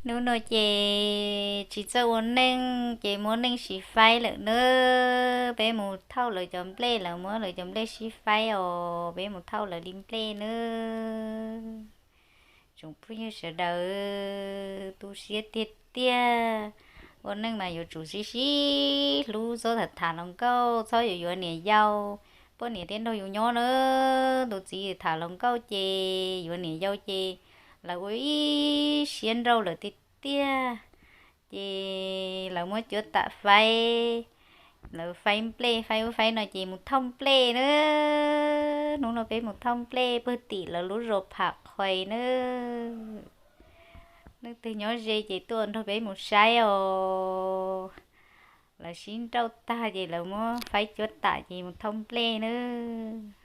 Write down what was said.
Hnub no ces tsis txawj ua neej ces muab neej sib faib lawm nawb. Peb mus thauj lawv cov nplej, lawv muab lawv cov nplej sib faib os, peb mus thauj lawv li nplej nawb. Tsoom phooj ywg sawv daws, tu siab tiag tiag. Ua neej mas yuav tsum sib sib hlub, txhob tham tham hluas nkauj, txhob yuav yuav niam yau. Poj niam thiaj nrog yus nyob nawb. Tus txiv tham hluas nkauj ces yuav niam yau ces lawv ua ib siab nrauj lawm tiag tiag. Ces lawv muab cuab tam faib, lawv faib nplej, faib ub faib no ces mus thauj nplej nawb. Hnub no peb mus thauj nplej pawg tim lawv lub zos Pham Qhuais nawb. Leej twg nyob ze ces tuaj nrog peb mus saib os. Lawv sib nrauj tag ces lawv muab faib cuab tam ces mus thauj nplej nawb.